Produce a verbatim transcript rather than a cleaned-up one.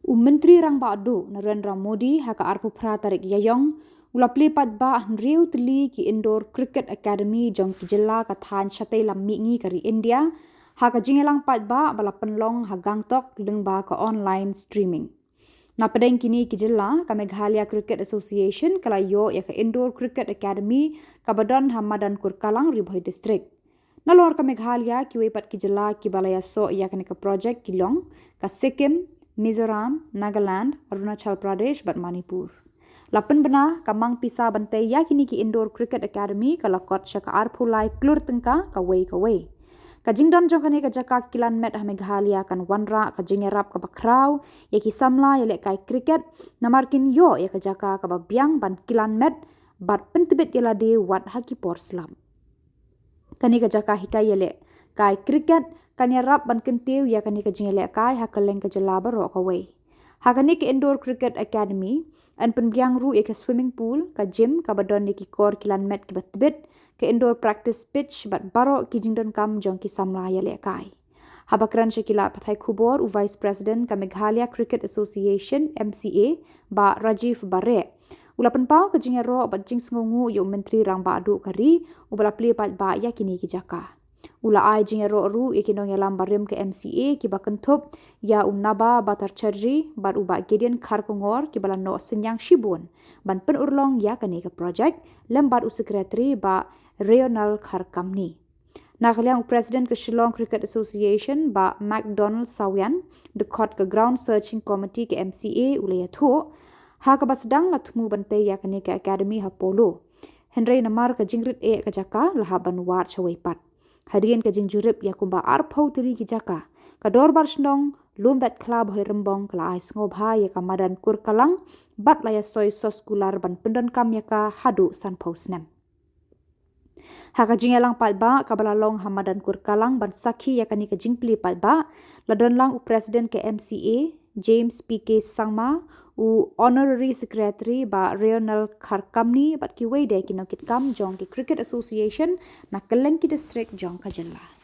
U Myntri Rangbah Duh Narendra Modi ha ka arphew phra tarik Ïaïong u la plie paidbah hynriew tylli ki Indoor Cricket Academy jong ki jylla ka thaiñ shatei lam mihngi ka ri India ha ka jingïalang paidbah ba la pynlong ha Gangtok lyngba ka online streaming. Na pdeng kine ki jylla, ka Meghalaya Cricket Association ka la ïoh ïa ka Indoor Cricket Academy kaba don ha Madan Kurkalang, Ri Bhoi District. Nalor ka Meghalaya, kiwei pat ki jylla kiba la ïasoh ïa kane ka project ki long ka Sikkim, Mizoram, Nagaland, Arunachal Pradesh bad Manipur. La pynbna ka mang pisa ban tei ïa kine ki Indoor Cricket Academy ka la kot sha ka arphew lai klur tyngka kawei kawei. Ka jingdon jong kane ka jaka kilan met ha Meghalaya kan wanrah ka jingïarap kaba khraw ïa ki samla ïalehkai cricket, namar kin ïoh ïa ka jaka kaba biang ban kilan met bad pyntbit ïa lade wat ha ki por slap. Kane ka jaka hikai ïalehkai cricket kan ïarap ban kyntiew ïa kane ka jingïalehkai ha kylleng ka jylla baroh kawei. Ha kane ka Indoor Cricket Academy, yn pynbiang ruh ïa ka swimming pool, ka gym kaba don ïa ki kor kilan met kiba tbit, ka indoor practice pitch bad baroh ki jingdonkam jong ki samla ïalehkai. Haba kren sha ki lad pathai khubor, u Vice President ka Meghalaya Cricket Association, M C A, Bah Rajiv Bareh, u la pynpaw ka jingïaroh bad jingsngewnguh ïa u Myntri Rangbah Duh ka ri, uba la plie paidbah ïa kine ki jaka. U la ai jingïaroh ruh ïa ki nongïalam barim ka M C A kiba kynthup ïa u Naba Bhattacharjee bad u Bah Gideon Kharkongor kiba la noh synñiang shibun ban pynurlong ïa kane ka project, lem bad u Secretary Bah Reonel Kharkamni. Na ka liang u President ka Shillong Cricket Association, Bah McDonald Sawian, dkhot ka Ground Searching Committee ka M C A, u la ïathuh, ha kaba sdang la thmu ban tei ïa kane ka academy ha Polo. Hynrei namar ka jingrit eh ka jaka la hap ban wad shawei pat. Hadien ka jingjurip ïa kumba arphew tylli ki jaka, ka Dorbar Shnong Lumbatkhla Bhoirymbong ka la ai sngewbha ïa ka Madan Kurkalang bad la ïasoi soskular ban pyndonkam ïa ka haduh sanphew snem. Ha ka jingïalang paidbah kaba la long ha Madan Kurkalang ban sakhi ïa kane ka jingplie paidbah, la don lang u President ka M C A, James P K Sangma, u Honorary Secretary Bah Reonel Kharkamni bad kiwei de ki nongkitkam jong ki Cricket Association na kylleng ki district jong ka jylla.